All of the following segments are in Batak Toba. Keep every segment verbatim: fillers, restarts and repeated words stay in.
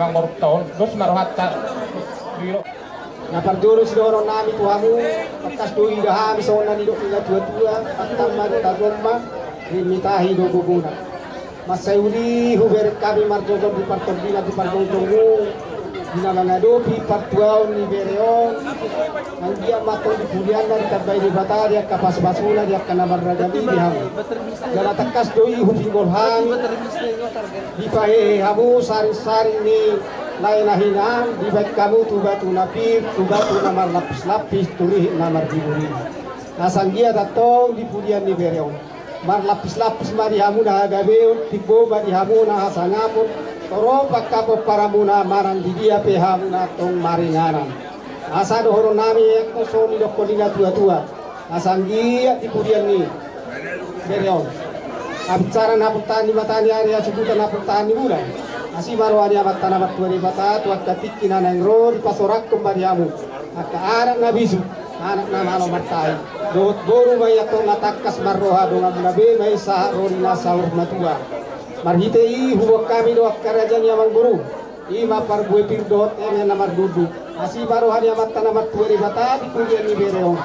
Mangortaon dos ma rohanta. Na parjolo sidohonon nami tu hamu, tangkas do ida hami songon na nidok ni na tua-tua, tangkas ma do tajom ma, rimitahi do gogona. Mansai uli hubereng hami marjojong di partondingan di parjongjongmu, di na mangadopi partuaon ni bere on. Anggiat ma tong di pudianna ditambai Debata di angka pasupasuna di angka na marragam i di hamu. Jala tangkas do i hupinggol hami, dipahehe hamu saringsaring ni lae na hinang, dibaen hamu tu batu na pir, tu batu na marlapislapis, tu rihit na mardibudibu. Asa anggiat antong di pudian ni bere on marlapislapis ma di hamu na hagabeon, timbo ma di hamu na hasangapon, torop angka pomparanmuna manang di dia pe hamu na tong maringanan. Asa dohonon nami anggo songon nidokkon ni na tua-tua, asa anggiat di pudian ni bere on, habinsaran hapontaan ni mata ni ari, hasuhuton hapontaan ni bulan, asi ma roha ni Amanta na martua Debata tu angka tingki na naeng ro, dipasorangkon ma di hamu angka anak na bisuk, anak na malo martahi, dohot boru ma i antong na tangkas marroha, donganmuna be ma i sahat ro di na saur matua. Marhite i huboan hami do angka raja ni amangboru, i ma parbue pir dohot eme na marlundu. Asi ma roha ni Amanta na martua Debata di pudian ni bere on.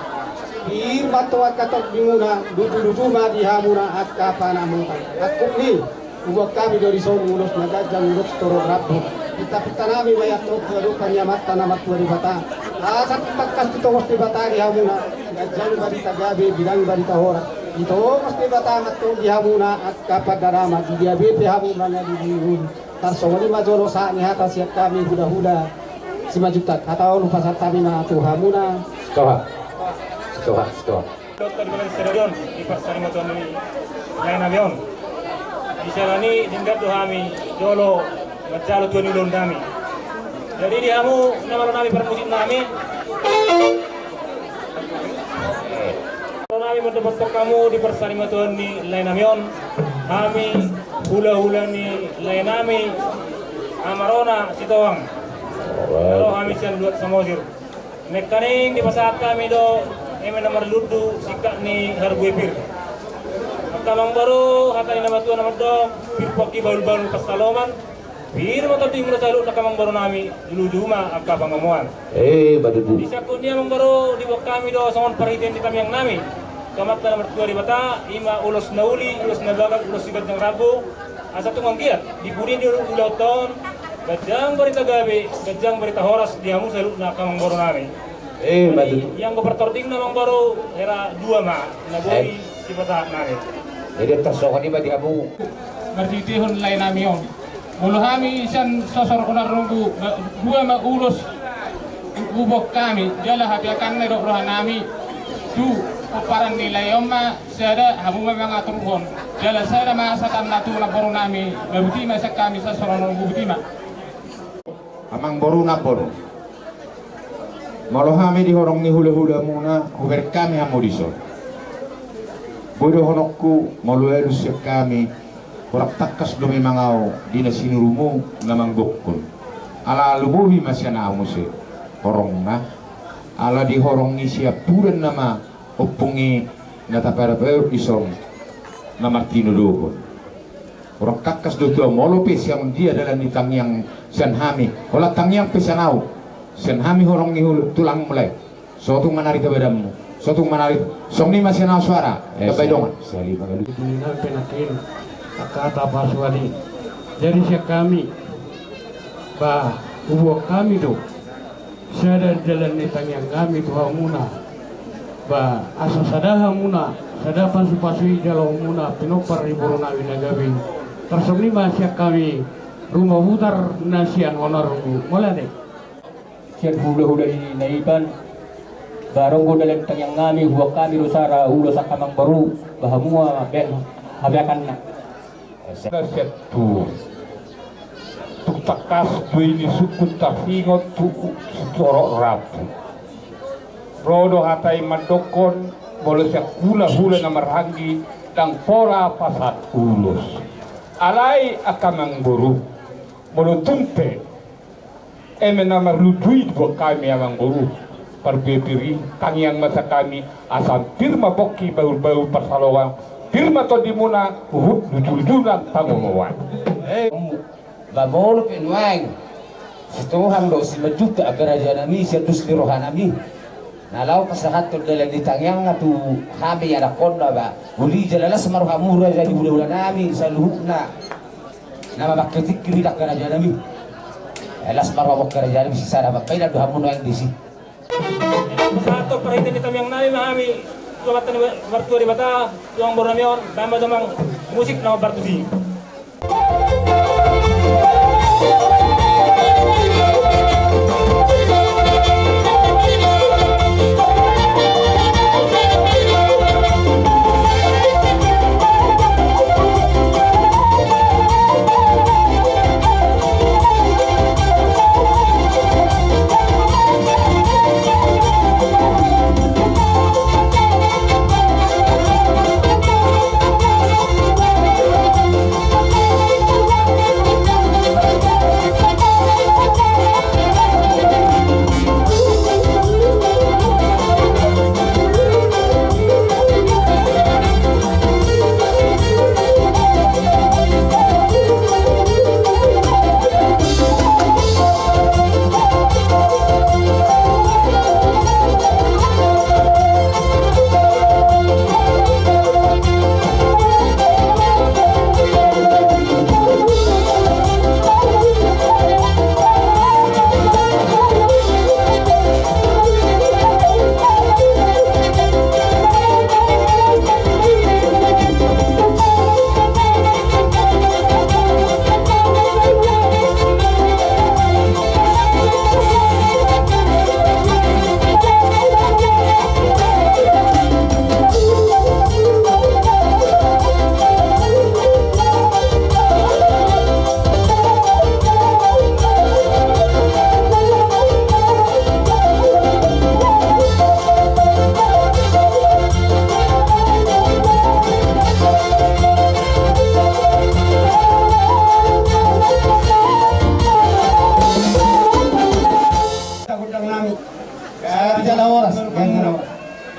Pir ma antong angka tondimuna, lutulutu ma di hamuna angka panamota. Angkup ni, huboan hami do dison ulos na ganjang, ulos torop rambu. Pintapinta nami ma i antong tu adopan ni Amanta na martua Debata, asa tangkas ditongos Debata di hamuna, ganjang barita gabe, bilang barita horas. Ditongos Debata ma antong di hamuna angka pandaraman, di dia be pe hamu mangalului. Tarsongon i ma jolo sahat ni hata sian hami hulahula Simanjuntak. Hata on hupasahat hami ma tu hamuna. Sitoha. Sitoha, sitoha. Dokter di Badan Stadion di parsarimatuan ni lae nami on. Di siala ni denggan do hami jolo manjalo tua ni ulaon nami. Jadi di hamu na malo nami parmusik nami, nami mandapothon hamu di parsarimatuan ni lae nami on, hami hulahula ni lae nami Amarona Sitohang. Ro hami sian luat Samosir. Nangkaning dipasahat hami do eme na marlundu singkat ni harbue pir. Angka amangboru, hata ni na matua na mandok, pir pongki bahulbahul pansalongan. Pir ma tondimuna saluhutna angka amangboru nami, lujuluju ma angka pangomoan. Eh, badudu. Di sangkut ni amangboru, diboan hami do songon parhitean ni tangiang nami tu Amanta na martua Debata, i ma ulos na uli, ulos na bagak, ulos siganjang rambu. Asa tung anggiat di pudi ni ulaonta on, ganjang barita gabe, ganjang barita horas di hamu saluhutna angka amangboru nami. Eh, badudu. Ianggo partordingna amangboru, hera dua ma na boi sipasahat nami. Jadi tarsongon i ma di hamu. Marhitehon lae nami on, molo hami sian sosor Unang Runggu, dua ma ulos huboan hami, jala hapeakanna didok roha nami tu pomparan ni lae on ma sada, hamu ma mangaturhon, jala sada ma hasahatanna tu namboru nami. Botima sian hami sosor Unang Runggu, botima. Amangboru, namboru, molo hami di horong ni hulahulamuna, hubereng hami hamu dison. Boi dohononku, molo alus sian hami, hurang tangkas do memang ahu di na sinurumu na manggokhon. Ala lumobi ma sian ahu muse horongna. Ala di horong ni siampudan nama ompung i na tapadapaur dison na martinodohon. Hurang tangkas do tu ahu, molo pe sian dia dalan ni tangiang sian hami, holan tangiang pe sian ahu, sian hami horong ni hul-, tulangmu lae. So tung ma nari tu badanmu, so tung ma nari. Songon i ma sian ahu soara. Eh, tambai dongan. Sali mangalu. Di na pe nangkin angka hata pasuan i. Jadi sian hami, ba, huboan hami do sada dalan ni tangiang nami tu hamuna. Ba, asa sada hamuna, sada pasupasu i jaloonmuna, pinompar ni boru nami na gabe i. Tarsongon i ma sian hami, Ruma Butar na sian Unang Runggu. Mauliate. Sian hulahula ni Naipan, ba, adong do dalan tangiang nami, huboan hami do sada ulos angka amangboru, ba, hamu ma mambaen hapeakanna. Sian tuor. Tung tangkas do i ni sungkun tarsingot tu torop rambu. Ro do hata i mandokhon, molo sian hulahula na marhahaanggi, ndang pola pasahat ulos. Alai angka amangboru, molo tung pe eme na marlundu i diboan hami amangboru, parbue pir i, tangiang ma sian hami, asa pir ma pongki bahulbahul pansalongan, pir ma tondimuna huhut lujuluju nang pangomoan. Eh, ba molo pe nuaeng Sitongang do simanjuntak angka raja nami, sian dos ni roha nami. Na laho pasahathon dalan ni tangiangna tu hami anakhonna ba. Uli jala las ma rohamu raja di hulahula nami saluhutna. Na mamangke tingki do angka raja nami. Las ma rohamu angka raja nami, sisada mambahen do hamu nuaeng disi. Pasahathon parhitean ni tangiang nami ma hami tu Amanta na martua Debata, tu amang boru nami on, bahen ma tu amang musik na mambartusi. Gondang nami. Jala horas.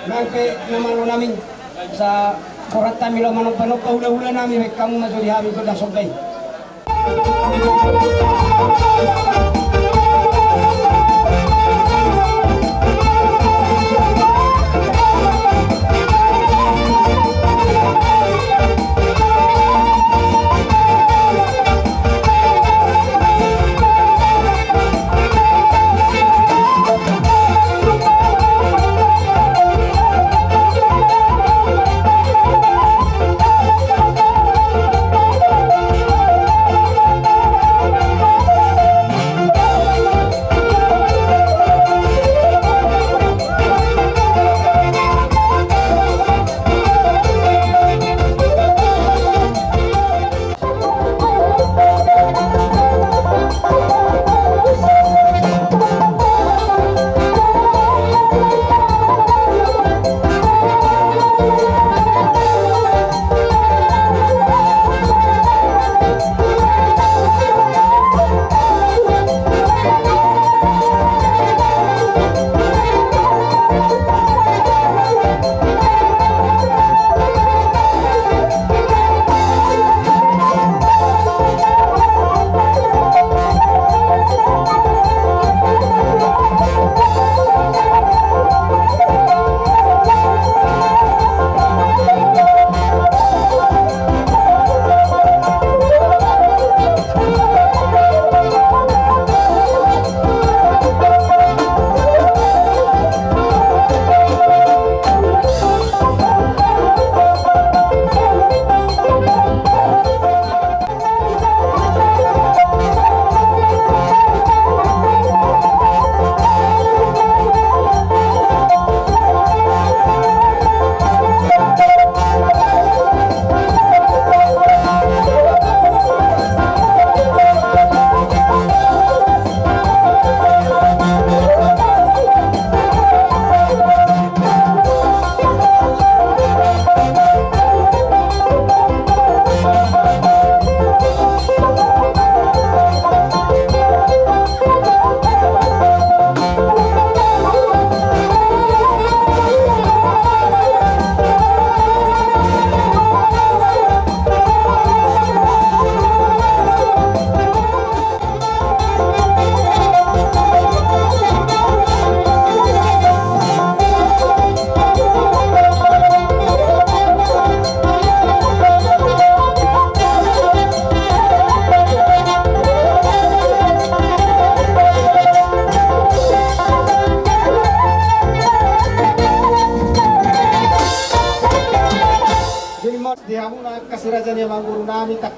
Nang pe na malo nami. Sa horas hami laho manompa-nompa hulahula nami, bahen hamu ma jo di hami gondang somba i.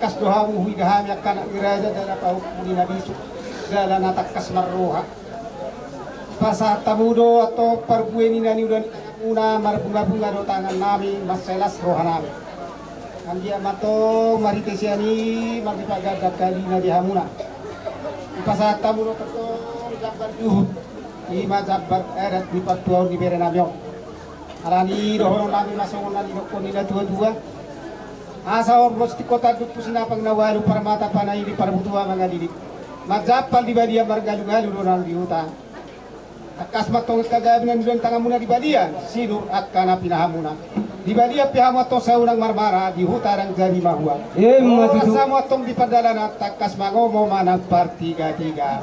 Tangkas do hamu huida hami angka anak ni raja jala pahompu ni na bisuk jala na tangkas marroha. Pasahat hamu do antong parbue ni na niula ni tanganmuna, marbungabunga do tangannami, mansai las rohanami. Anggiat ma antong marhite sian i marlipat ganda halilinta di hamuna. Dipasahat hamu do antong jambar juhut, i ma jambar adat ni partuaon ni berenami on. Alani i dohononnami ma songon na nidokkon ni na tuatua. Asa horbo sitio tanduk tu sinapang na ualu parmata panaili parbutua mangalili. Marjampal di balian margalungalu do nang di huta. Tangkas ma antong angka gabe na niula ni tanganmuna di balian sinur angka na pinahanmuna. Di balian pe hamu antong sai unang marmara, di huta ndang jadi mahua. Ima tutu. Horas hamu antong di pardalanan tangkas mangomo manang partigatiga.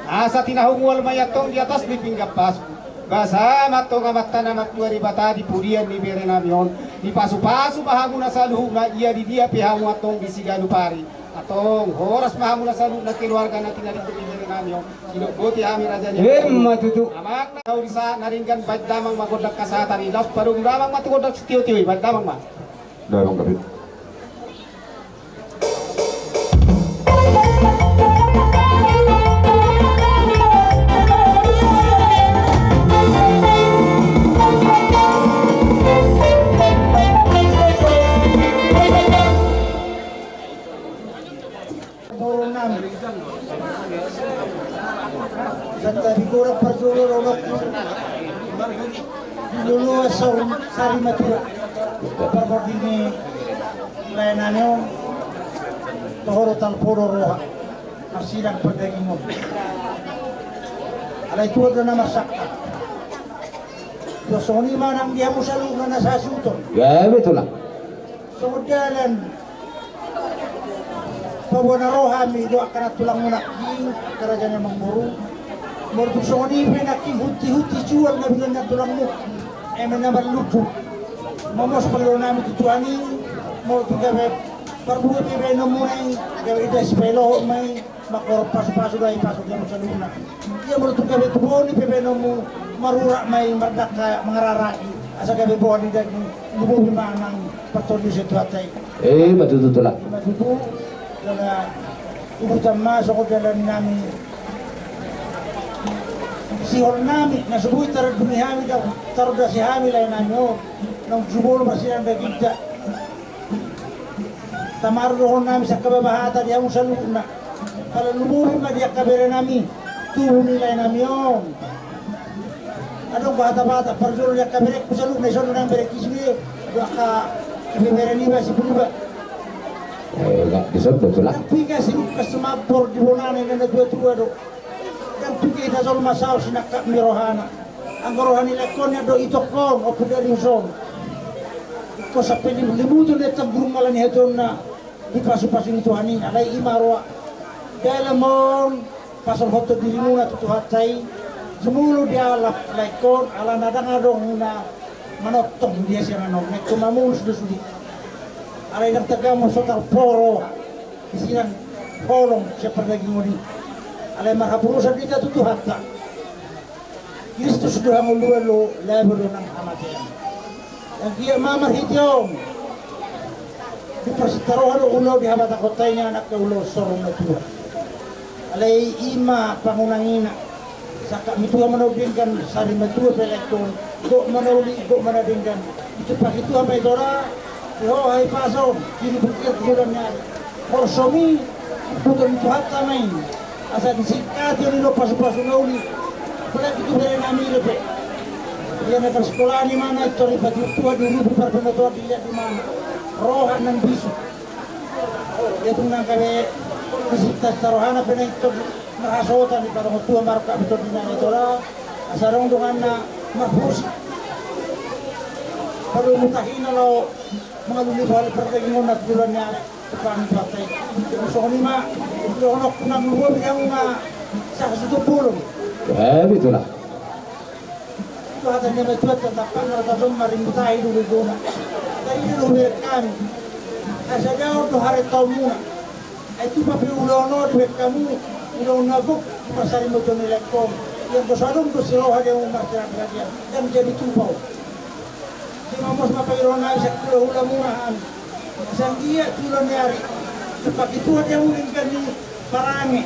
Asa tinahu mual ma i antong di atas ni pinggan pasu. Basa ma antong Amanta na martua Debata di pudian ni berenami on. Dipasupasu ma hamuna saluhutna, ia di dia pe hamu antong di siganup ari. Antong horas ma hamuna saluhutna keluarga na tinadingkon ni berenami on. Sidok boti hami raja ni. Ima tutu. Amang na uli sa na denggan, baen damang ma gondang hasahatan i, laos padomu damang ma tu gondang sitiotio i, baen damang ma. Damang gabe. Boru nami. Santa di gora parjolo dohononku. Di loloan sari, sari matua. Parhordi ni laenami on. Toho do talpo do roha. Marsidang pardagingon. Alai Tuhan do na marsangkap. Songon i ma nang di hamu saluhutna na sasuhuton. Ya, betul lah. Songon dalan paboa na ro hami dohot angka na tulangmuna, angka raja ni amangboru. Molo tung songon i pe nangkin huti-huti jual na bilan na tulangmu, eme na marlutu. Mamos parlonami tu Tuhan i. Molo tung gabe parbue pe baenonmuna i, gabe inda sipailohot ma i. Mangkorhon pasu-pasu do i, pasu di hamu saluhutna. Ia molo tung gabe tubu ni pe baenonmu, marurat ma i, mardangka mangararaki, asa gabe boha ni daging, lumobi ma nang partondion sian Tuhanta i. Ima tutu, Tulang. Ima tutu. Jala udutan ma songon dalan nami, sihol nami na so boi tarandungi hami, tarondasi hami laenami on. Naung jumolo marsidang daginta. Tamaru dohononnami sian angka babahata di hamu saluhutna. Pala lumobi ma di angka berenami tubu ni laenami on. Adong do hata Batak, parjolo di angka berengku saluhutna, dison do nang berengki sude. Adong angka bebere niba si Purba. Eh, dison do, Tulang. Nang piga si Lukas si Mambor di bonana, inna na tua-tua do. Ndang piga hita jolma saur sinangkap ni rohana. Anggo roha ni laengkon nian do itongkon, ompung dadi dison. Ingkon sampe lim-, limuton do tanggurung ala ni hatuaonna, dipasu-pasu ni Tuhan i, alai ima roha. Dalan ma on pasolhothon dirimuna tu Tuhanta i, jumolo dialap laengkon, ala na ndang adong na manongtong di hasiangan on, na ingkon mamolus do sude. Alai ndang tagamon so tarporo di sian holong sian pardagingon i. Alai marhaporusan do hita tu Tuhanta. Kristus do hangoluan, labo do nang hamatean. Anggiat ma marhite on diparsinta roha do ulaon di habatahonta i, ninna angka ulaon sorun na tua. Alai ima pangunangina. Sangkap ni Tuhan ma na denggan, sari matua pe laengkon, gok ma na uli, gok ma na denggan. Ditumpahi Tuhan ma i tora, di ho hahipason, di ribut ia tu joloan ni ari. Horsomi, imputon ni Tuhanta ma i. Asa disingkati on i do pasu-pasu na uli. Apalagi tu berenami dope. Ia na parsikolaan imana, intor dipatiur Tuhan, diurupi parpinatuan, diliat imana. Roha nang bisuk. Ia tung nang gabe disinta-sinta rohana pe na intor marhasohotan dipatongon Tuhan ma rongkap ni tondina na i tora. Asa adong donganna marhusip. Pala mutahina laho mangalului boha ni pardagingon na tu joloan ni ari. Tukang Tuhanta i. Songon i ma dohononku, nang lumobi hamu ma sahasuhuton bolon. Eh, betul lah. Itu hata ni natuatta, tampakna tason marimutahi do gogona. Taida do hubereng hami. Asa daon do harentaonmuna. Ai tupa pe ulaon on dibaen hamu, ulaon na gok, parsarimuton ni laengkon. Ia anggo so adong do siroha di hamu marsirandirandian, ndang jadi tupa on. Di mamos ma pangidoannami sian hulahulamuna hami. Asa anggiat tu joloan ni ari Pakitua dia uling kan ni parange.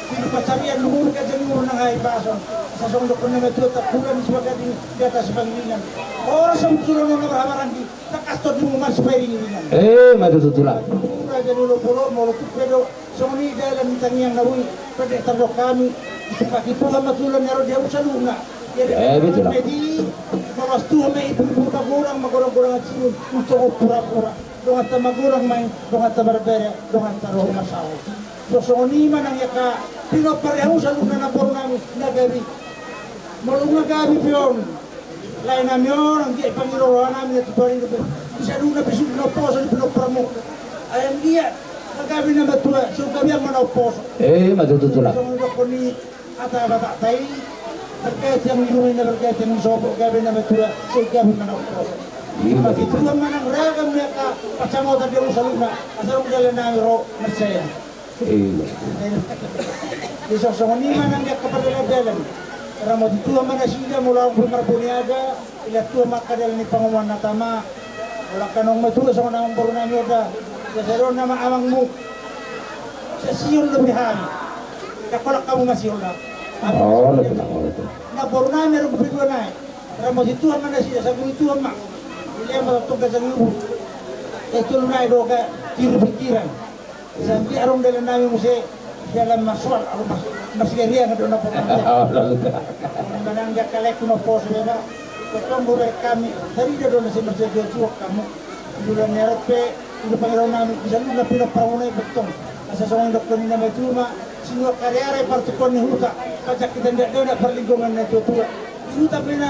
Di pansarian luhur kan jadi luhur nang ai bason. Sasong dokon nama tua takulan di sebagai di atas pangiringan. Orang sama tulang nama berhabaran di. Takastor di rumah supaya ringan. Eh, madu tutula. Raja Lolo Polo, molo tu pedo, songon i dalan tangiang na bui, pede tardok kami, isupaki Tuhan ma tulang ni aro dia usaluna. Eh, betul. Jadi, malas Tuhan ma ibu-ibu magorang, magorang-gorang acibun, untuk pura-pura. Dongan ta magorang mai, dongan ta barbere, dongan ta roha masalah. So songon i ma nang ia ka, pinompar dia usaluna na boru nami, na gabi. Molo nga gabi pion. Lae nami on, anggiat pangiro roha nami na tu Tuhan i dope. Bisa dulu na bisuk na poso di pinompar mu. Ayam dia, na gabe na matua, so gabe yang mana poso. Eh, madu tutula. Songon dokon ni ata Batak tai, berkait yang di rumah na berkait yang sopo gabe na matua, so gabe mana poso. Iya, madu tutula. Tuhan manang ragam ya ka, pasangotan dia usaluna, asal dalan nami ro, mersea. Iya. Di songon i ma nang dia kapala dalan. Ramoti Tuhan ma nasida molo au pe marboni aja, ila Tuhan ma angka dalan ni pangomoan na tama. Molo angka naung matua songon amang boru nami on da. Ia sadon nama amangmu. Sasihol dope hami. Ia kolak hamu masihol da. Oh, lebih lama itu. Na boru nami adong pe dua nai. Ramoti Tuhan ma nasida, sabuni Tuhan ma. Ila ma tongtong gajangi ubu. Ia tolu nai do ga tiru pikiran. Sampe adong dalan nami muse, dalan marsoal, adong mas, mas geria ngadok na potang. Manang dia kalek tu na poso beba. Potong bober kami, tadi dia dona si mas geria juak kamu. Dula nerok pe, dula pangiro nami, bisa lu na pinompar mu nai potong. Asa songon dokon ni nama itu ma, sinua kariare partukon ni huta, pajak kita ndak dona parlinggongan na tua-tua. Di huta pe na,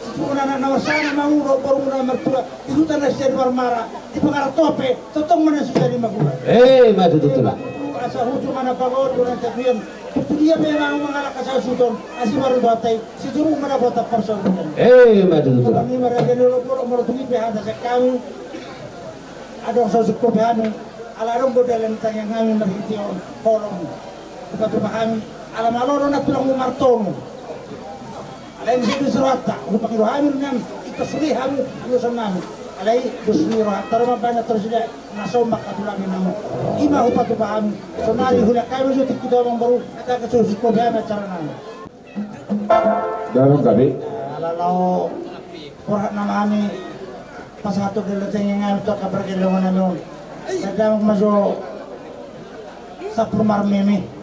situan anak na wasana mau do, boru na martua, di huta na sijari marmara, di pangaratope, Totong mana sujari magura. Eh, madu tutula. Asa hutu mana pagot, orang tapian. Hutu dia memang mangalak asa suton, asi baru batai, si juru mana kota persoalan. Eh, madu tutula. Ini maraja dulu, kalau mau tungi pe hata sekami. Adong so suko pe hami, ala adong bodalan tangiang hami marhiti on, holong. Buka tu hami, ala malodo na tulang mu martonu. Alai muse dos ni rohanta, hupangido hami do nian, ito suli hami, ulosan nami. Alai dos ni rohanta do mambaen na torus ida, na somba ka tulang ni namu. Ima hupatupa hami, sonari hulak hami jo tingki tu amang boru, ata ke susu ko hami acara nami. Dalam tadi. Ala lao, porhat nama hami, pasahat tu gelo tengeng hami, tu kabar gelo nami on. Dadang majo, sapur marmeme.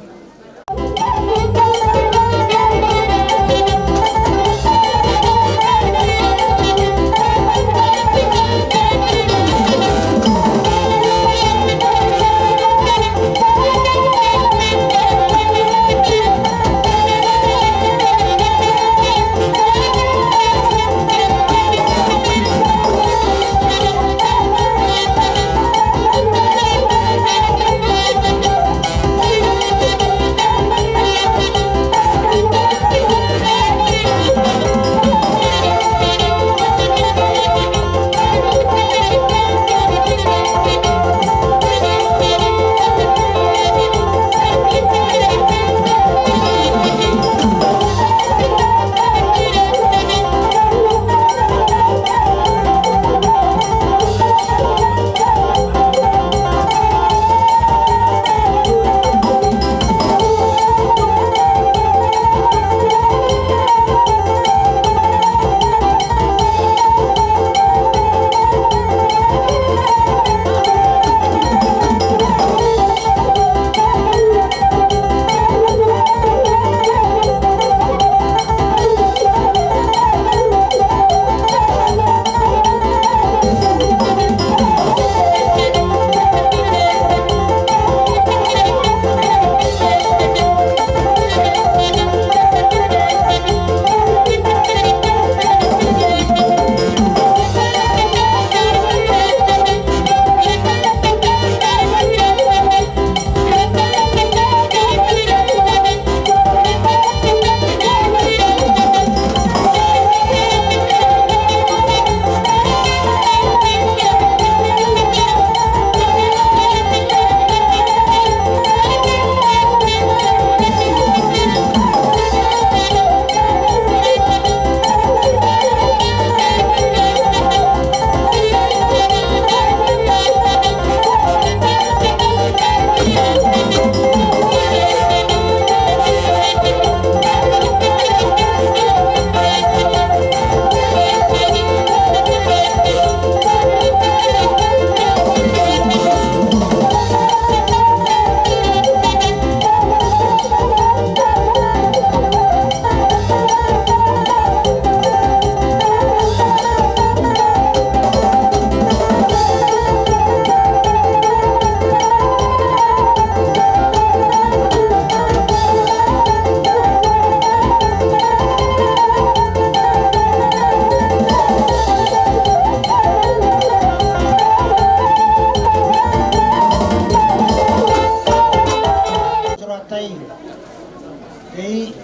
Jadi,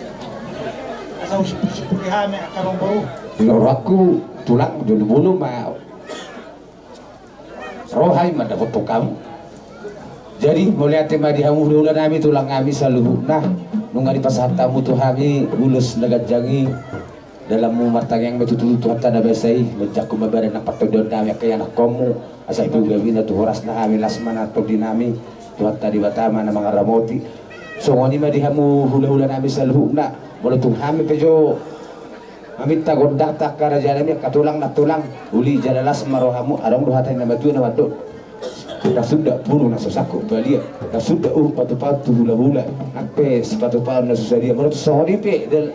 asa usipu-sipu di hami angka amangboru. Di rohangku tulang, jolo-jolo ma ro hami mandapothon hamu. Jadi mauliate ma di hamu hulahula nami, tulang nami saluhutna. Nunga dipasahat hamu tu hami ulos na ganjang i. Dalanmu martangiang ma tutu Tuhanta na basa i, manjangkon ma badan na partondion nami angka ianakhonmu, asa ipeope hami na tu horasna hami, las ma na tondi nami, Tuhanta Debata ma na mangaramoti. Songon i ma di hamu hulahula nami saluhutna, molo tung hami pe jo maminta gondang tu angka raja nami, angka tulang na tulang, uli jala las ma rohamu, adong do hata ni na matua na mandok. Ndang suda puru na so sangkut balian, ndang suda uhum patupaon tu hulahula, nang pe sipatupaon na so sadia. Molo tung songon i pe dal-,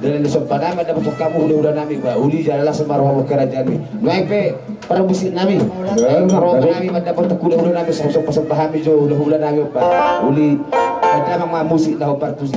dalan ni somba nami mandapothon hamu hulahula nami, ba uli jala las ma rohamu angka raja nami. Nuaeng pe parmusik nami, ro ma hami mandapothon hulahula nami, so-, somba-somba hami jo hulahula nami, ba uli mandamang ma musik na hombar tusi.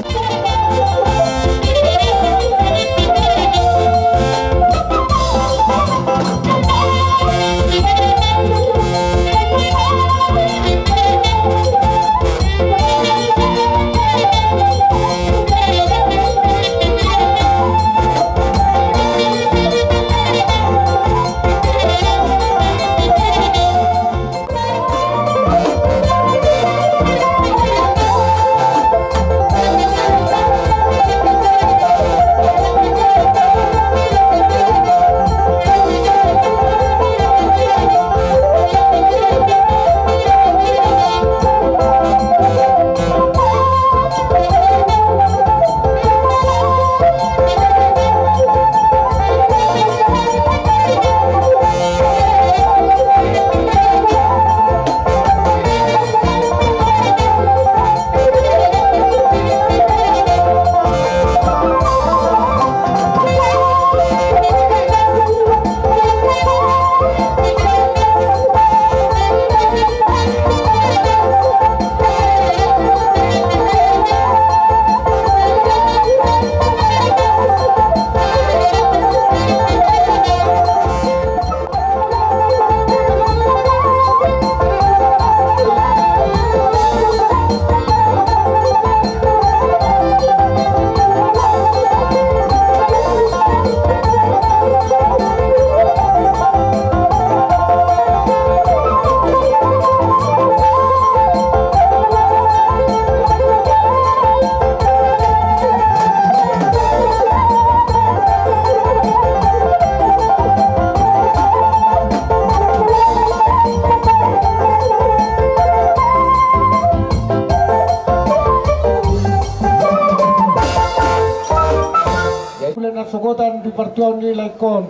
Mulai na sogotan di partuaon ni laengkon.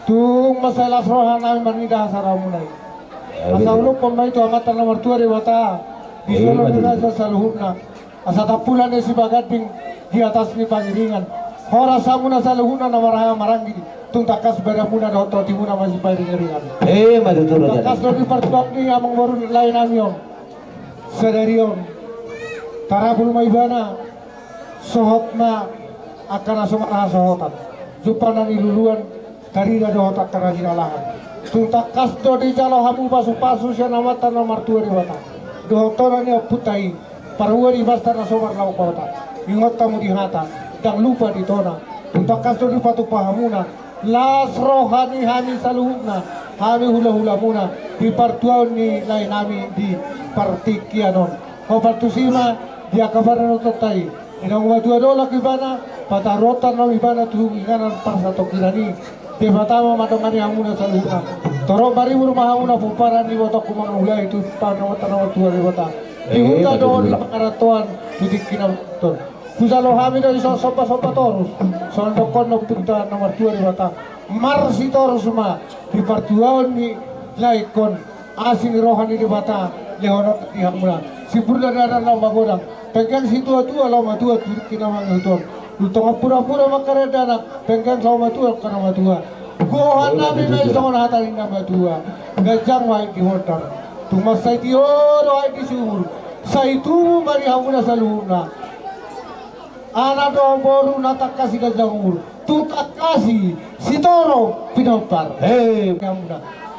Tung mansai las roha nami marnida hasaromuna i. Asa uluphon ma i tu Amanta na martua Debata di solu ni raja saluhutna. Asa tampulon ni sibaganding di atas ni pangiringan. Horas hamuna saluhutna na marhaha maranggi, tung tangkas badanmuna dohot tontimuna masipairing-iringan. Tangkas do di partuaon ni amangboru lae nami on sadari on. Tarapul ma ibana. Sohot ma angka na so marhasohotan, jumpang na niluluan, tarida dohot angka na hinalahan. Tung tangkas do dijalo hamu pasupasu sian Amanta na martua Debata dohot tona ni ompunta i, parbue ni basta na so marlaok hota. Ingot hamu di hata, ndang lupa di tona. Tung tangkas do dipatupa hamuna. Las roha ni hami saluhutna, hami hulahulamuna, di partuaon ni lae nami di partingkian on. Hombar tusi ma di angka paradatonta i. Inong matua dolok ibana, pataruhon ma ibana tu inganan parsatongkinan i. Debata ma mandongani hamuna saluhutna. Torop maribur ma hamuna pomparan ni ibotongku mangulahon tu Amanta na martua Debata. Di huta dohot di pangarantoan, tu tingki na mandok. Hujalo hami do dison sombasomba torus, songon dokkon ni ompunta na martua Debata. Marsitorus ma di partuaon ni laengkon, asi ni roha ni Debata lehononna di hamuna. Sipur na dalan laho magodang, penggeng situatua laho matua tu tingki na mangihuthon. Tung tongon purapura mangkarejo anak, penggeng laho matua angka na matua. Gohan nami ma i songon hata ni na matua, ganjang ma i di hondar. Tung mansai tio do aek di sumur, sai tubu ma di hamuna saluhutna. Anak dohot boru na tangkas i ganjang umur, tung tangkas i sitorop pinompar. He.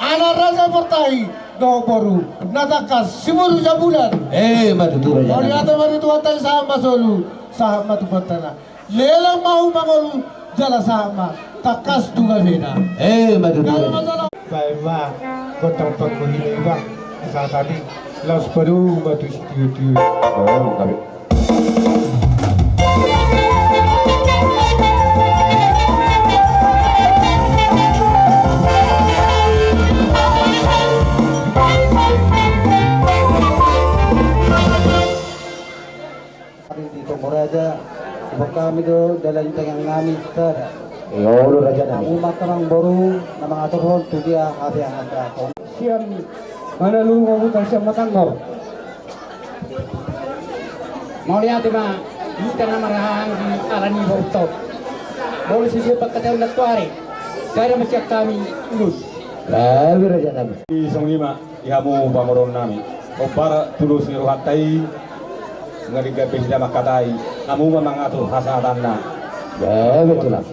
Anak raja partahi, Dohot boru na tangkas, si boru Jambulan. Emma tutu, raja nami. Mauliate ma di Tuhanta i, sahat ma solu, sahat ma tu bontean. Lelang ma hamu mangolu, jala sahat ma tangkas tu gabena. Emma tutu, raja nami. Baen ma gondang panggohi ni, Bang. Sahat hami, laos padomu ma tu sitiotio. Baru kami. Di Tombo Raja, diboan hami do dalan ni tangiang nami sada. Olo, raja nami. Hamu ma amangboru na mangaturhon tu dia hape angka. Sian Manalunga, Huta Sian Matanggor. Mauliate ma di hita na marhahaanggi ala ni boruta on. Molo sisip angka taon nantoari, sada ma sian hami ulos. Gabe, raja nami. Di songon i ma di hamu pamoruon nami. Hombar tu dos ni rohanta i, nunga denggan be hita mangkatai, hamu ma mangatur hasahatanna. Gabe, tulang.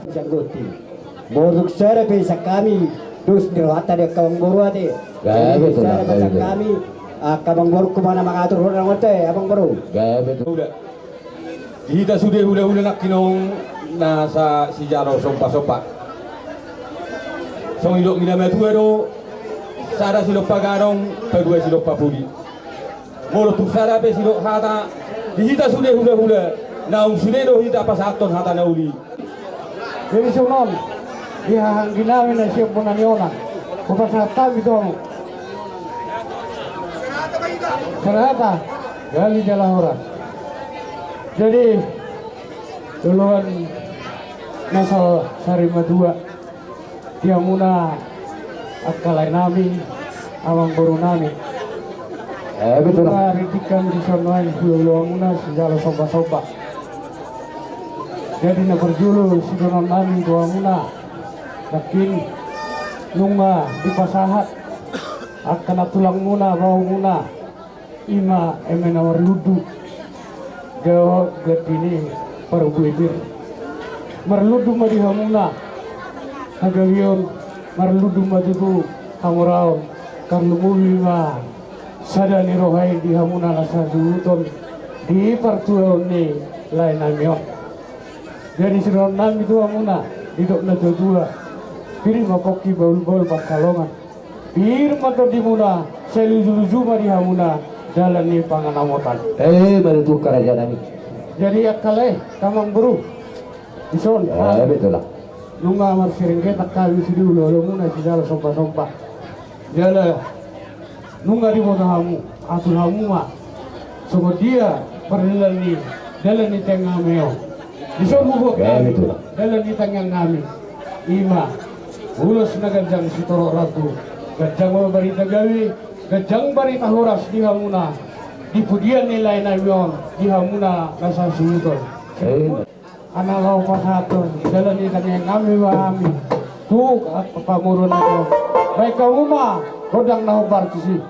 Sian Gonti. Molo tung sada pe sian hami dos ni rohanta di angka amangboru ate. Gabe, tulang. Sada pe sian hami, angka amangboru ma na mangaturhon on ate, amangboru. Gabe, tulang. Di hita sude hulahula nangkin on, na sai sijalo sombasomba. Songon didok ni na matua do, sada silompa ganong, padua silompa pudi. Molo tung sada pe sidok hata, di hita sude hulahula, naung sude do hita pasahathon hata na uli. Jadi songon on, di hahaanggi nami na sian bona ni onan, hupasahat hami tu hamu. Sahata, gabe jala horas. Jadi, joloan na so sari matua. Di hamuna angka lae nami, amangboru nami. Eh, betul. Nunga rintik hami dison nuaeng hulahula hamuna sijalo sombasomba. Jadi na parjolo sidohonon nami tu hamuna, nangkin nunga dipasahat angka na tulangmuna, baomuna. Ima eme na marlundu dohot gandini parbuetir. Marlundu ma di hamuna hagabeon, marlundu ma tutu hamoraon. Tarlumobi ma sada ni roha i di hamuna na sasuhuton di partuaon ni lae nami on. Jadi sidohonon nami tu hamuna, didok na tuatua: Pir ma pongki, bahulbahul pansalongan. Pir ma tondimuna, sai lujuluju ma di hamuna dalan ni panganamotan. Eh, manutu karajanami. Jadi angka lae, amangboru, dison. Eh, betul lah. Nunga marsiringketan hami sude hulahulamuna sijalo sombasomba. Jala nunga diboto hamu, atur hamu ma songon dia pardalan ni, dalan ni tangiang nami on. Dison hubuat hami dalan ni tangiang nami. Ima ulos na ganjang sitorop rambu, ganjang ma barita gabe, ganjang barita horas di hamuna, di pudian ni lae nami on, di hamuna na sasuhuton. Amen. Ala laho pasahathon dalan ni tangiang nami ma hami tu pamoruon nami on. Baen hamu ma gondang na hombar tusi.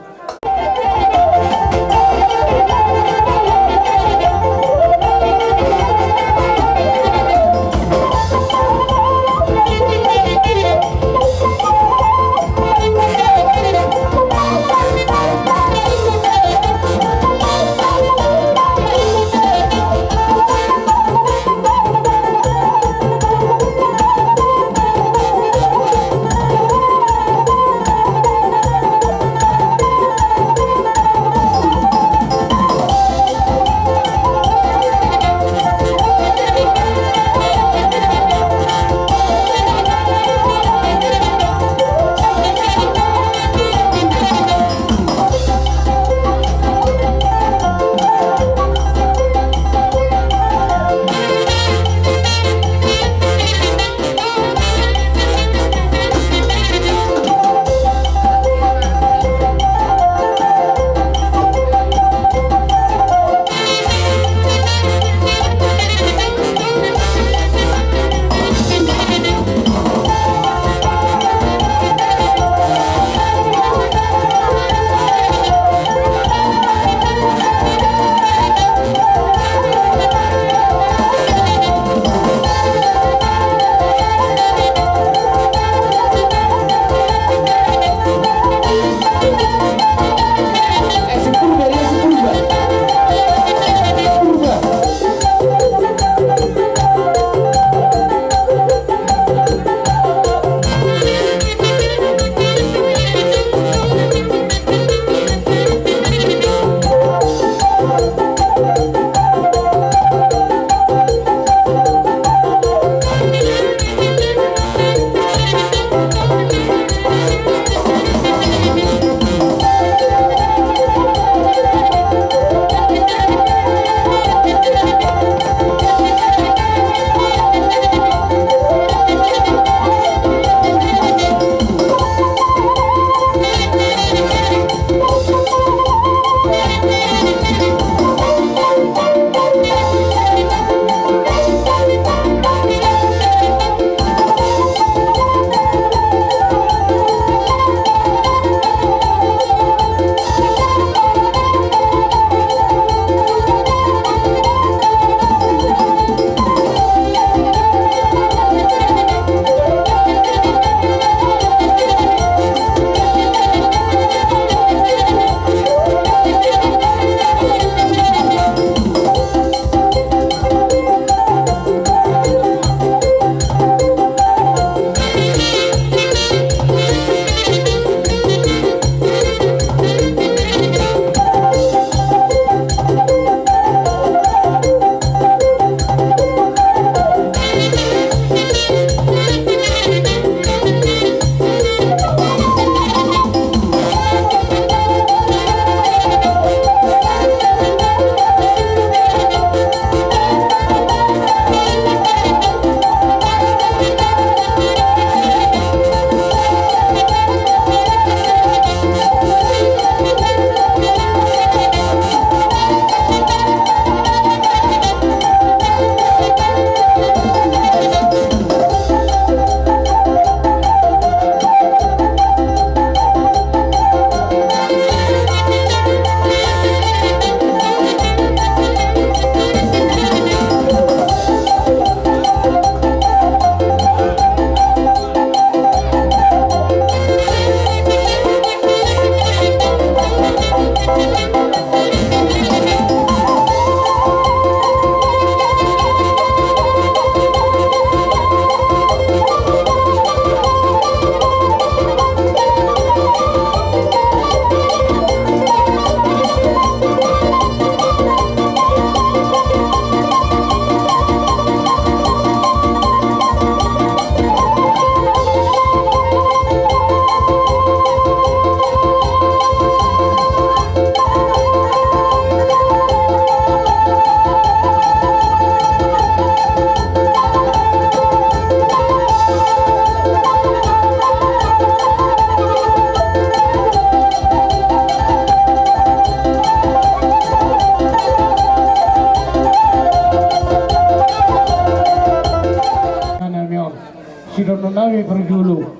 Nami parjolo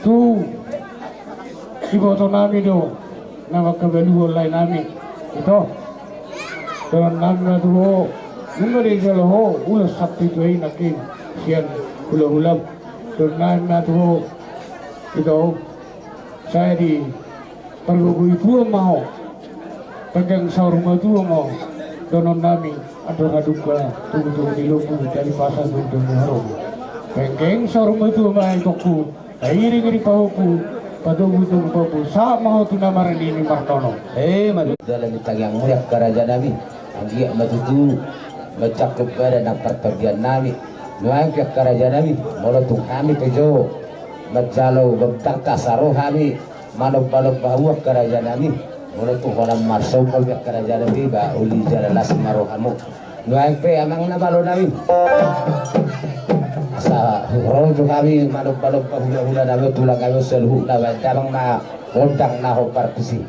tu iboto nami do na mangkabaluhon lae nami. Ito, dohonon nami ma tu ho, nunga dijalo ho ulos sampe tu ahu nangkin sian hulahulam. Dohonon nami ma tu ho, ito, sai di pargogoi tua ma ho. Penggeng saur matua ma ho. Dohonon nami, andor halumpang, tubutubu ni lombu, tali pasa, tubutubu ni haromo. Penggeng saur matua ma ho itongku, pairingiring pahompu, patogutogu pahompu, sahat ma ho tu na marnini marnono. Eh, madu dalan di tangiangmu angka raja nami. Anggiat ma tutu manjangkon badan nang partondian nami. Nuaeng pe angka raja nami, molo tung hami pe jo manjalo gondang asa ro hami manombanomba hamu angka raja nami. Molo tung holan marsombol pe angka raja nami, ba uli jala las ma rohamu. Nuaeng pe amang na malo nami, asa ro jo hami manombanomba hulahula nami, tulang nami saluhutna, baen damang ma gondang na hombar tusi.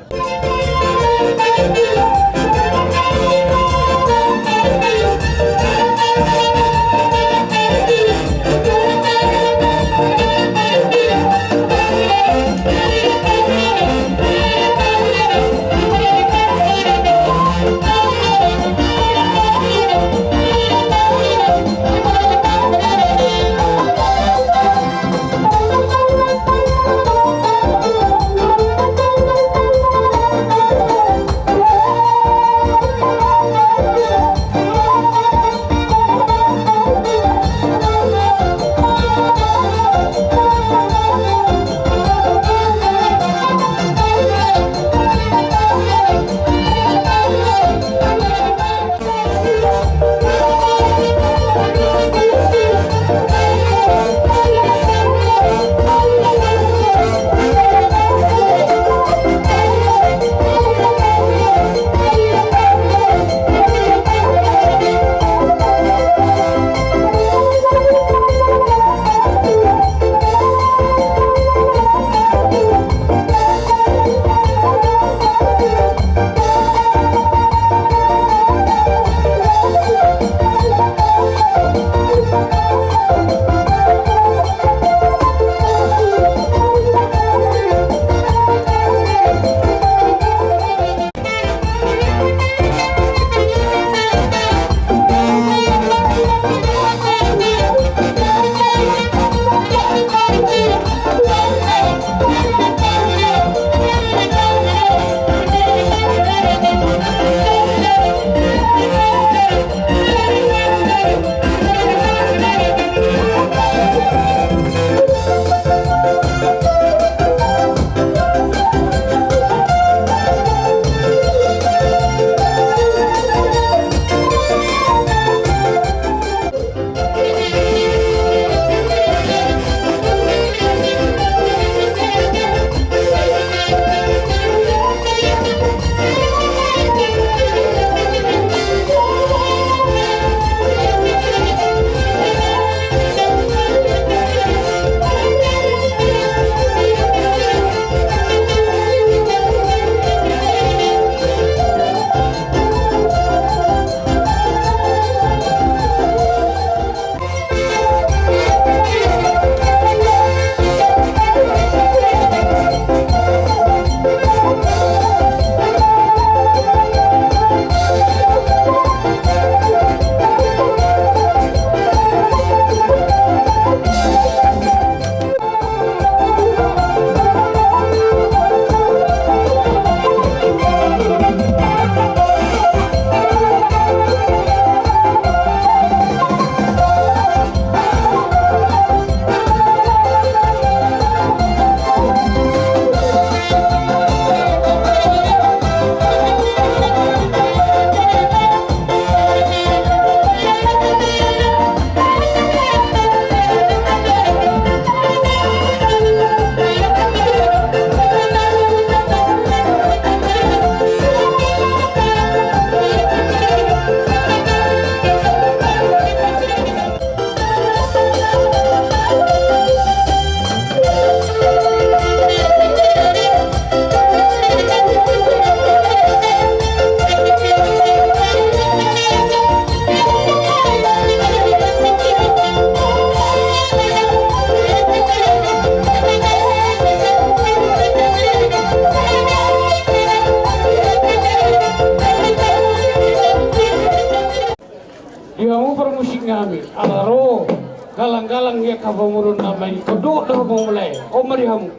Di hamu parmusik nami, ala ro galang-galang di angka pamoruon nami, tondok do hamu mulai, on ma di hamu.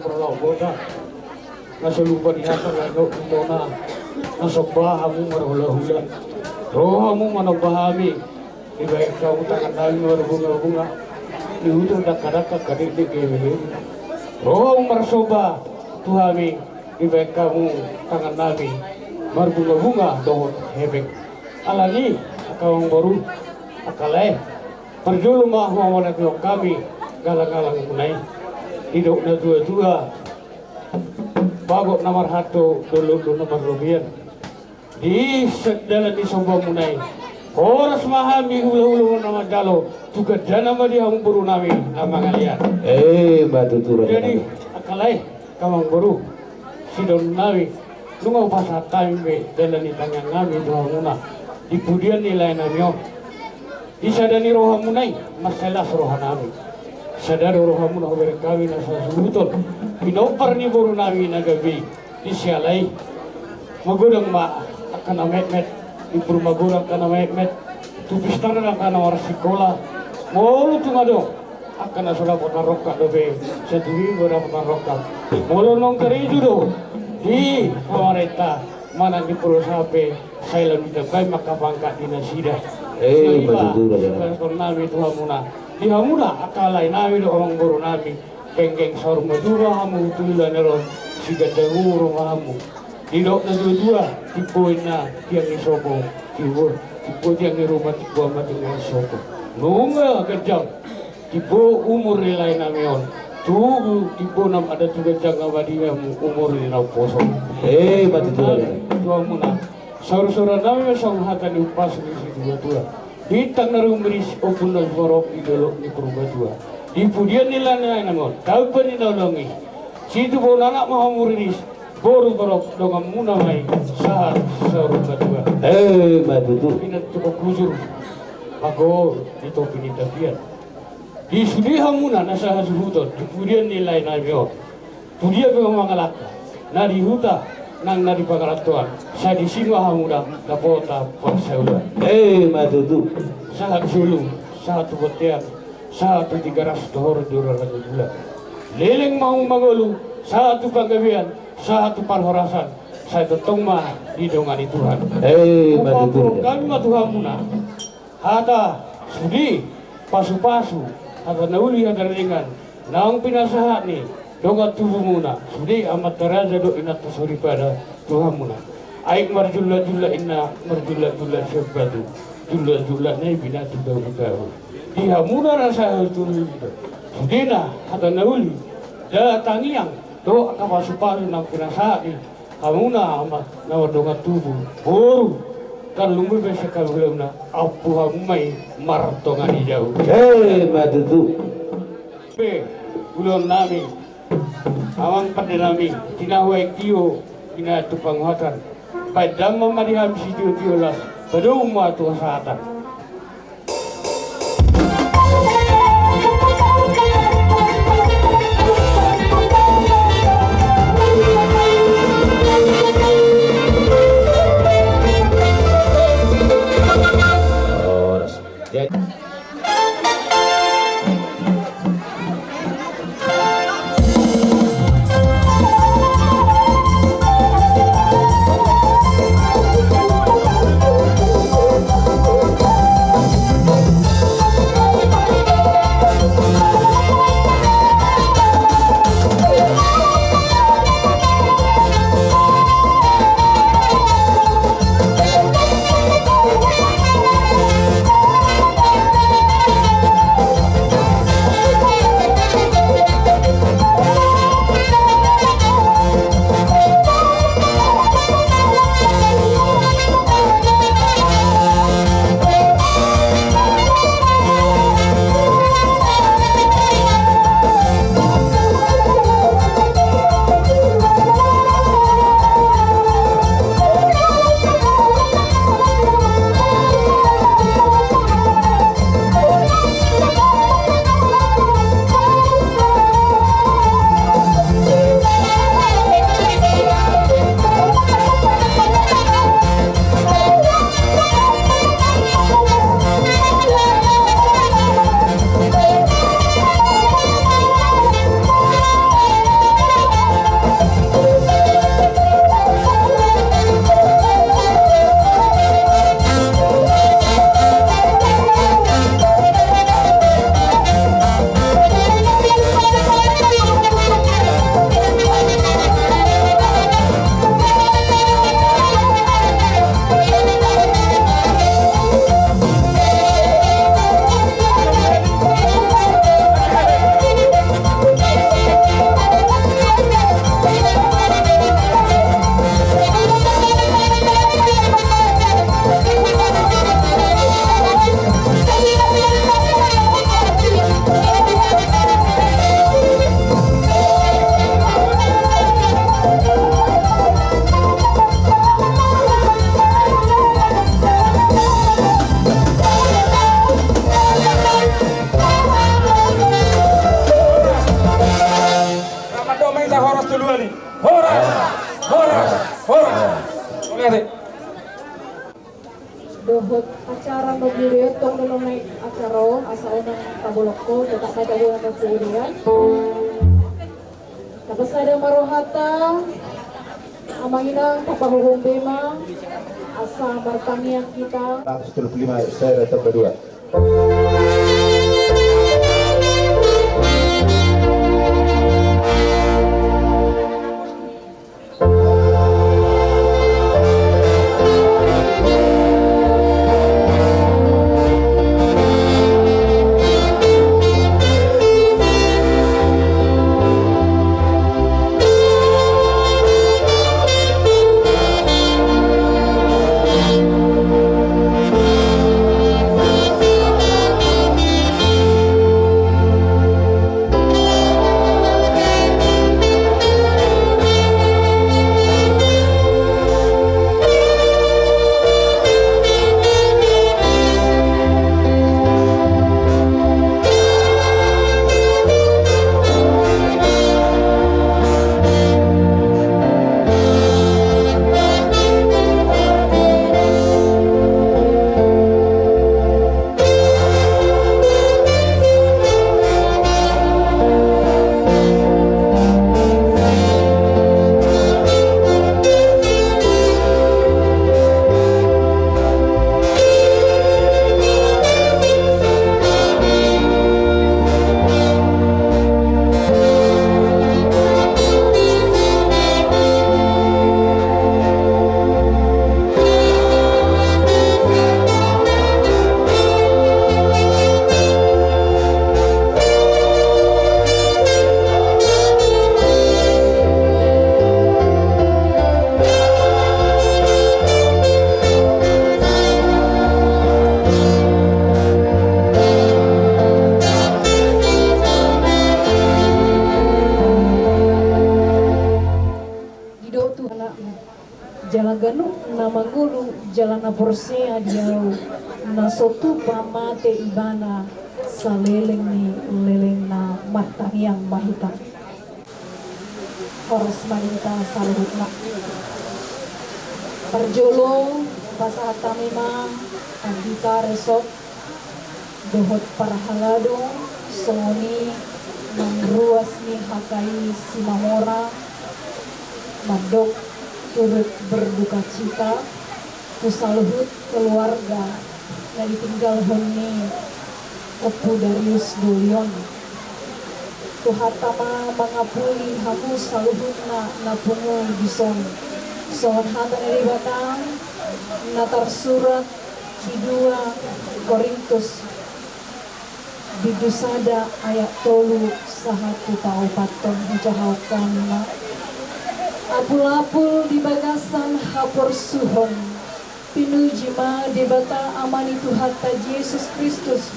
Parlok bota, na so lupa di hata na do indona, na somba hamu marhula-hula. Ro hamu manomba hami, dibaen hamu tangan nami marbunga-bunga, di huta dangka-dangka, kadikdik, gebe-gebe. Ro hamu marsomba tu hami, dibaen hamu tangan nami marbunga-bunga dohot hepeng. Alani, angka amangboru, angka lae, parjolo ma huhaholangkon hami galang-galang muna i. Didok na tua-tua, bagot na marhalto, dolok do na marrobean. Di se-, dalan ni somba muna i, horas ma hami hula-hula na manjalo, tu gandana ma di hamu boru nami na mangalean. Eh, ma tutu. Jadi, angka lae, angka amangboru, sidohonon nami, nunga hupasahat hami be dalan ni tangiang nami tu hamuna di pudian ni lae nami on. Di sada ni rohamuna i, mansai las roha nami. Sada do rohamuna hubereng hami na sasuhuton pinompar ni boru nami na gabe i. Di siala i, magodang ma angka na metmet, di pur magodang angka na metmet, tu pistana angka na marsikola, molo tung adong angka na so dapot na rongkap dope, satu minggu dapot na rongkap. Molo naung karejo do di pamarenta manang di perusahaan pe, sai lam ditambai ma angka pangkat di nasida. Eh, sai ma tutu, raja. Pasahaton nami tu hamuna, di hamuna angka lae nami dohot amangboru nami, penggeng saur matua hamu tu ulaon on, sigandang umur ma hamu. Didok na tua-tua, timbo ninna tiang ni sopo, timbo, timbo tiang ni ruma, timbo ama tiang ni sopo. Nunga ganjang timbo umur ni lae nami on, tubu timbo na mandok tu ganjang, abadi ma umur ni na umposo. Eh, ma tutu. Tu hamuna, saur-sauran nami ma songon hata ni umpasa ni situa-tua. Bintang na rumiris, ombun na siborok di dolok ni Purbatua. Di pudian ni lae nami on, tamba ni na holong i, situbuan anak ma hamu riris, boru torop donganmuna ma i sahat saur matua. Eh, ma tutu. Pinantikhon hujur, mago di topi ni tapian. Di sude hamuna na sahasuhuton di pudian ni lae nami on, tu dia pe hamu mangalangka, na di huta nang na di pangarantoan, sai disi ma hamu dapotan parsaulian. Eh, ma tutu. Sahat solu, sahat tu bontean, sahat tu Tigaras, tu horong ni Raja Bulan. Leleng ma hamu mangolu, sahat tu panggabean, sahat tu parhorasan, sai tongtong ma didongani Tuhan. Eh, ma tutu. Hupaboa hami ma tu hamuna hata sude, pasu-pasu, hata na uli, hata na denggan, naung pinasahat ni dongan tubumuna, sude amanta raja dohot inanta soripada tu hamuna. Aek marjulak-julak inna, marjulak-julak sian batu, julak-julak na i binatu dabu-dabu. Di hamuna na sahasuhuton, sudena hata na uli, da tangiang dohot angka pasu-pasu naung pinasahat ni hamuna, ama na mardongan tubu, boru, tarlumobi pe sian hamu ulaonna, ampu hamu ma i martonga ni jabu. Eh, ma tutu. Pe, ulaon nami, amang pande nami, tinahu aek tio, tinahu tu panguhatan, baen damang ma di hami sitio-tio las, padomu ma tu hasahatan. Tong do na naeng acara on, asa unang tabolongkon, tetap ma taboan tu udean. Tapasada ma rohanta, amang inang, tapahohom be ma, asa martangiang hita. Seratus tiga puluh lima, saya datang berdua. Didok Tuhan, jala ganup na mangolu jala na porsea di Ahu, na so tupa mate ibana saleleng ni lelengna. Martangiang ma hita. Horas ma di hita saluhutna. Parjolo pasahat hami ma Pandita Resort dohot parhalado, songon i nang ruas ni H K I Simamora, mandok turut berduka cita tu saluhut keluarga na ditinggalhon ni Ompu Darius Dolion. Tuhanta ma mangapuli hamu saluhutna na pungu dison. Songon hata ni Debata na tarsurat di dua Korintus bindu sada ayat tolu sahat tu paopathon, hujahaon hami ma. Apulapul di bagasan haporsuhon. Pinuji ma Debata Ama ni Tuhanta Jesus Kristus,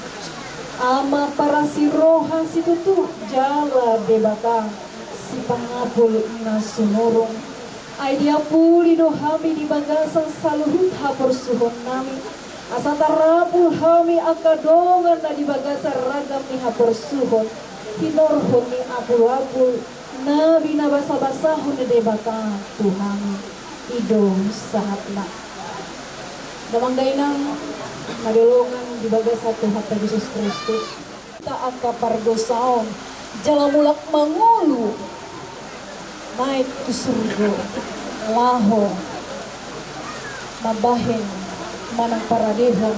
Ama parasi roha situtu jala Debata sipangapul na sumurung. Ai diapuli do hami di bagasan saluhut haporsuhonnami, asa tarapul hami angka dongan na di bagasan ragam ni haporsuhon, hinorhon ni apulapul na binasabasahon ni Debata tu hami. I do sahatna. Damang dainang na hinaholongan di bagasan Tuhanta Jesus Kristus, hita angka pardosaon jala mulak mangolu naek tu surgo, laho mambahen manang paradehon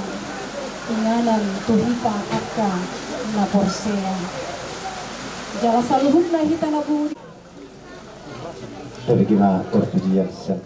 inganan tu hita angka na porsea. Jala saluhutna hita na pungu di Demikian ma parpujian sian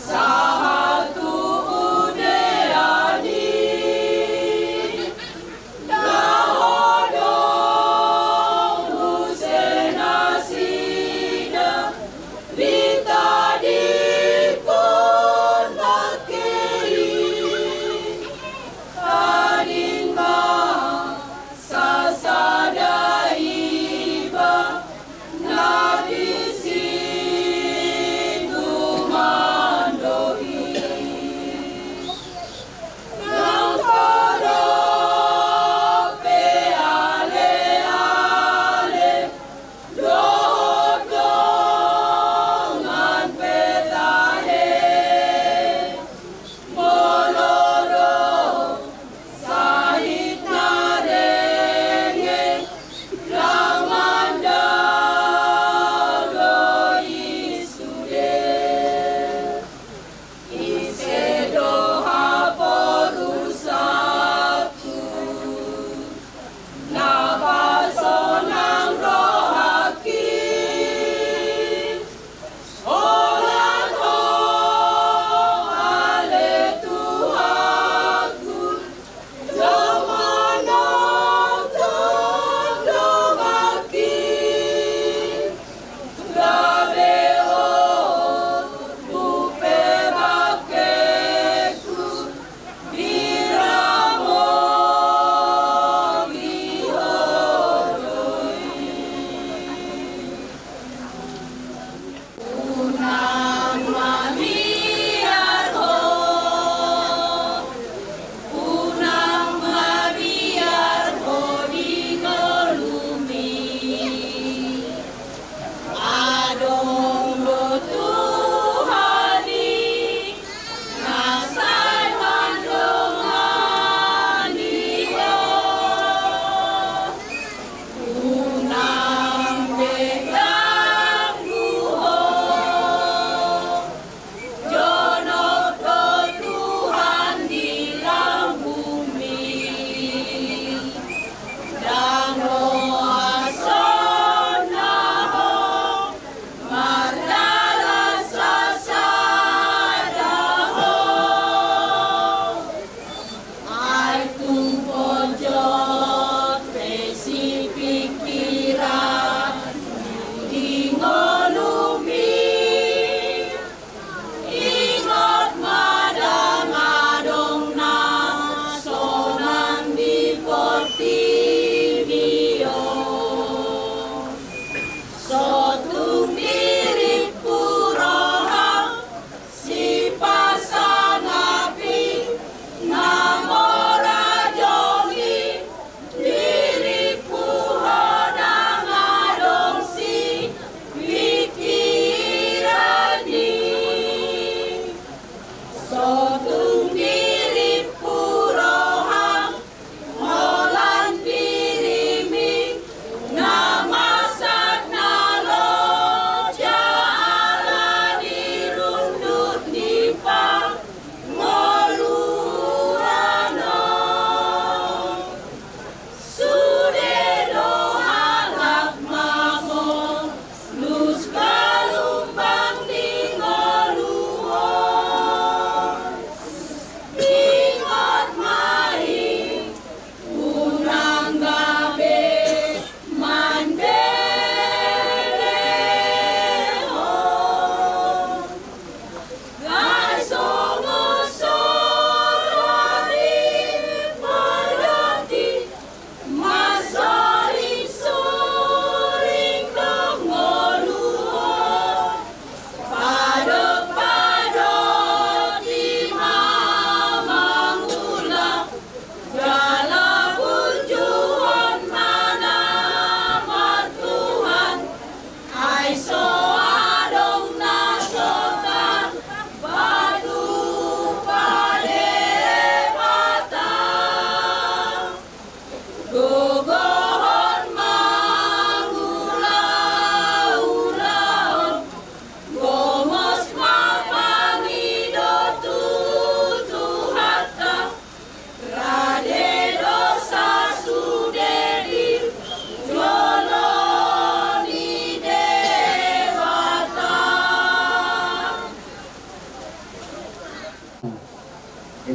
Sahat tu udean i, laho do muse nasida ditadingkon bangke i. Tading ma sasada iba na disi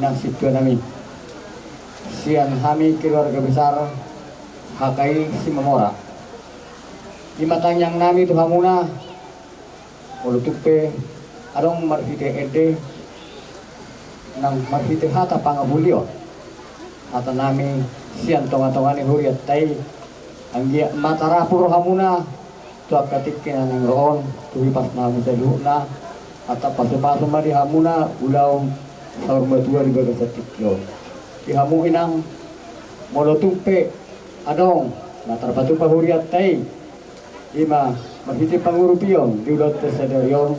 Nang sintua nami, sian hami keluarga besar H K I Simamora, ima tangiang nami tu hamuna, molo tung pe adong marhite ende nang marhite hata pangapulion hata nami sian tonga-tonga ni hurianta i, anggiat ma tarapul rohamuna tu angka tingki na naeng ro on, tu hipas na hamu saluhutna, asa pasu-pasu ma di hamuna ulaon saur matua di bagasan tingki on. Di hamu inang, molo tung pe adong na tarpatupa hurianta i, ima marhite pangurupion di ulaonta sadari on,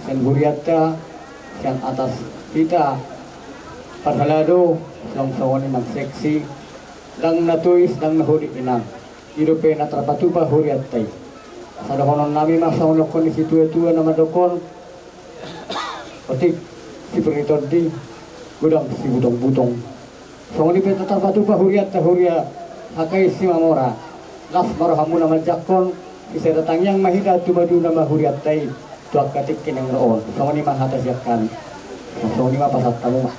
sian hurianta, sian atas hita parhalado, songon-songon i nang seksi, ndang na tois, ndang na hodik inang. I dope na tarpatupa hurianta i. Asa dohonon nami ma songon dohonon ni situa-tua na mandok on: Otik sipir ni tondi, godang sibutong-butong. Songon i pe na tarpatupa hurianta, huria H K I Simamora. Las ma rohamuna manjangkon, sisada tangiang ma hita, tumadu nama hurianta i tu angka tingki na naeng ro on. Songon i ma hata sian hami. Songon i ma pasahat hamu ma.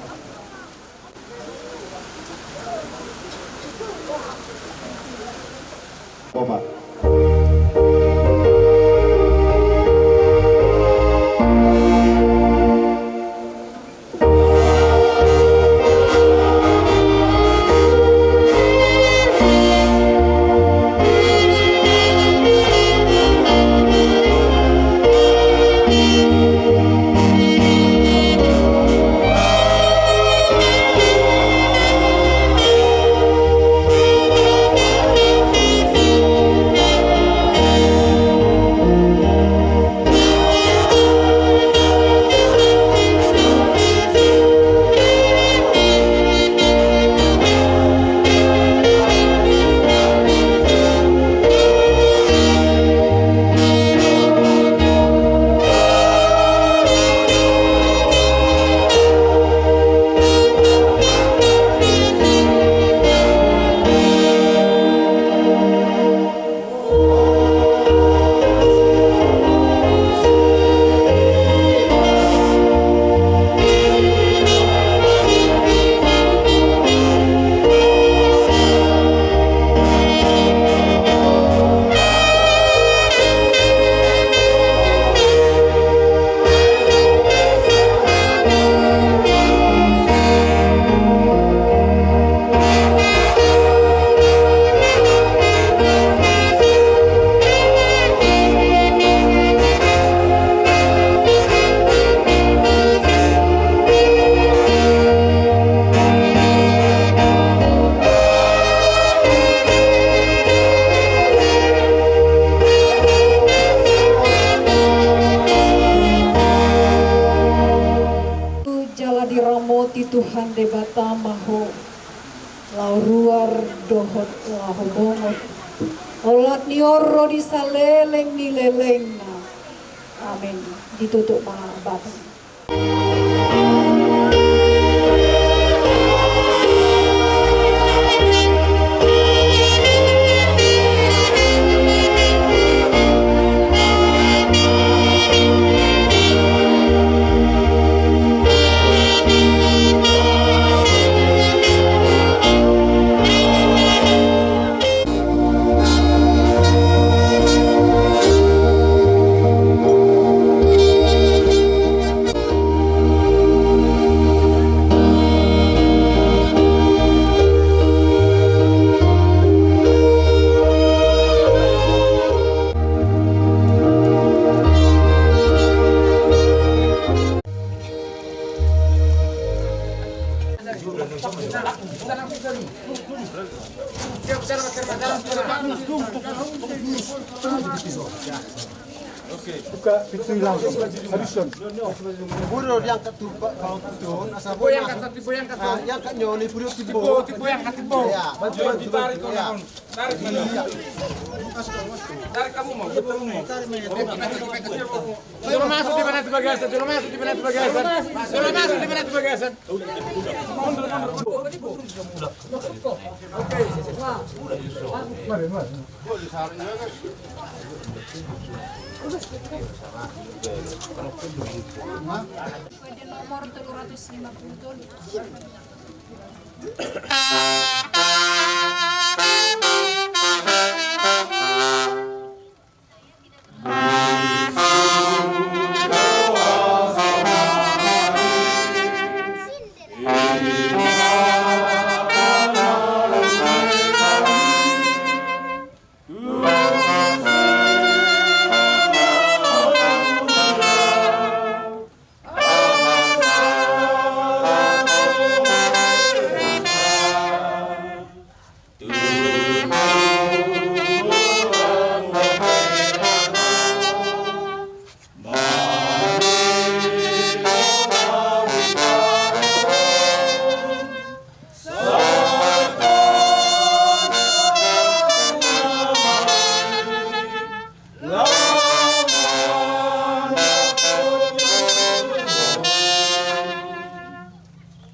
Jala diramoti Tuhan Debata ma ho, laho ruar dohot laho bongot, olat ni on ro di saleleng ni lelengna. Amen. Ditutup ma batas. Buka pintu i langsung. Habis, Jon. Buru diangkat tu, Pak, kalau tu, asal boleh angkat. Diangkat, diangkat, Jon, ni buru timbo. Timbo, timbo, angkat timbo. Ya, bantu, bantu, bantu. Ya. Tarik, tarik. Jolo masuk di mana tu bagasan, jolo masuk di mana tu bagasan, jolo masuk di mana tu bagasan. Kode nomor tolu ratus lima puluh tolu.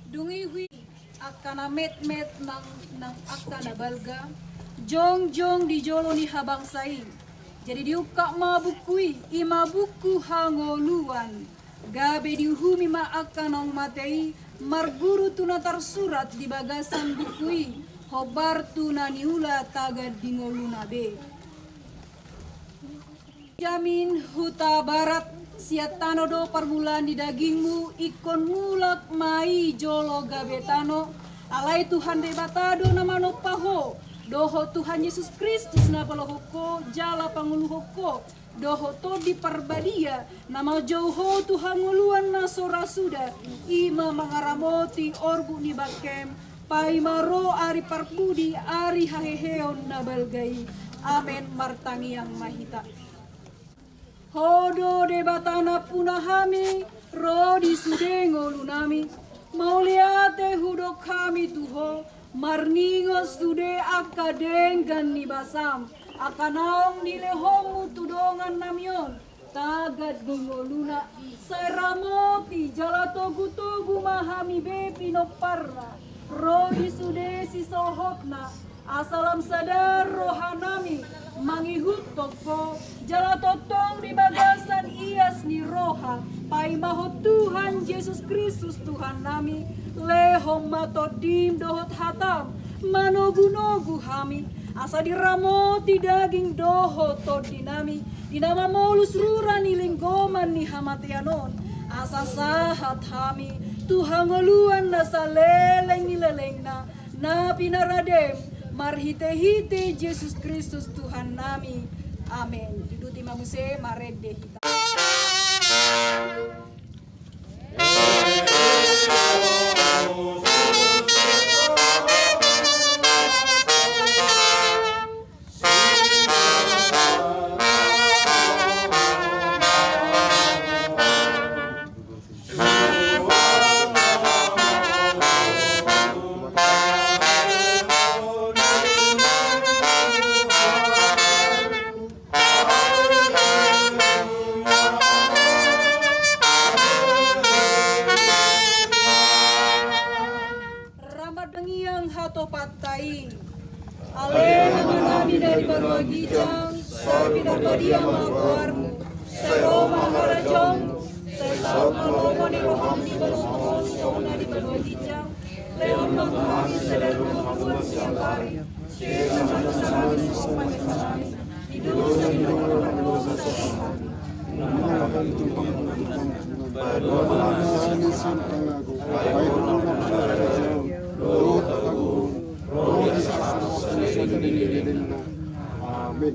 Dung i huida angka na metmet nang, nang angka na balga, jongjong di jolo ni habangsa i. Jadi diungkap ma buku i, i ma buku hangoluan. Gabe diuhumi ma angka naung mate i, marguru tu na tarsurat di bagasan buku i, hombar tu na niula tagan di ngoluna be. Jamin Hutabarat, sian tano do parmulaan ni dagingmu, ingkon mulak ma i jolo gabe tano. Alai Tuhan Debata do na manompa ho, dohot Tuhan Jesus Kristus na palohon ho jala pangoluhon ho, dohot Tondi Parbadia na manjou ho tu hangoluan na so ra suda, i ma mangaramoti orbuk ni bangkem, paima ro ari parpudi, ari haheheon na balga i. Amen. Martangiang ma hita. Ho do Debata nampuna hami, ro di sude ngolunami. Mauliate hudok hami tu ho, marningot sude angka denggan ni basam, angka naung nilehonmu tu dongannami on, tagan di ngoluna. Sai ramoti jala togutogu ma hami be pinomparna, ro di sude sisohotna, asa lam sadar rohanami mangihuthon ho, jala tongtong di bagasan ias ni roha, paimahon Tuhan Jesus Kristus Tuhannami, lehon ma Tondim dohot hatam manogunogu hami, asa diramoti daging dohot tondinami di na mamolus rura ni linggoman ni hamatean on, asa sahat hami tu hangoluan na saleleng ni lelengna, na pinaradem marhitehite Jesus Kristus Tuhannami. Amen. Diuduti ma muse, marende hita. Ra martangiang hatopanta i. Ale Amanami na di banua ginjang, sai pinarbadia ma goarmu, sai ro ma harajaonmu, sai saut ma lomo ni roham di banua on songon na di banua ginjang. Lehon ma tu hami sadari on hangoluan siapari. Amen.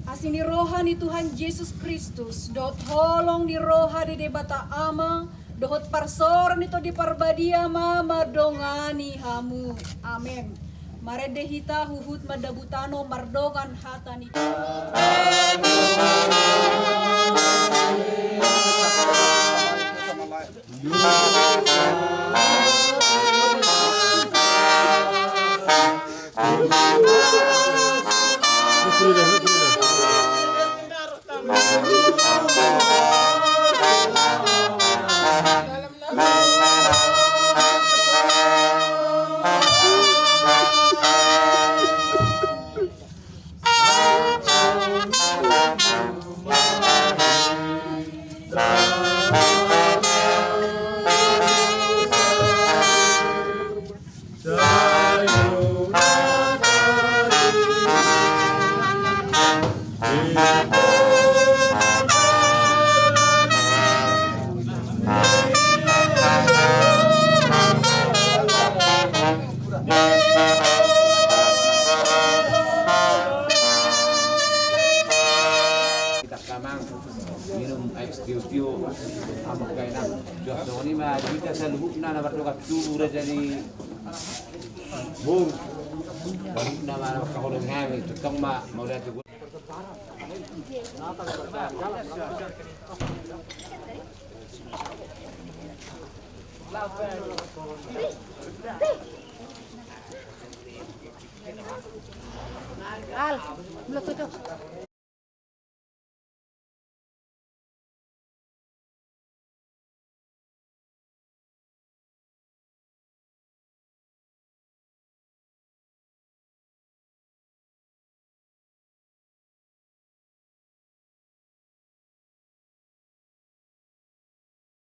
Asi ni roha ni Tuhan Jesus Kristus, dohot holong ni roha ni Debata Ama, dohot parsaoran ni Tondi Parbadia ma mandongani hamu. Amen. Marende hita huhut mandabu tano mardongan hata ni Tuhan. Amang, baen, Amang. Jua songon i ma di hita saluhutna na mardongan tubu, raja ni boru. Saluhutna ma na mangkaholongi hami, tongtong ma mauliate. Al, belum tutup.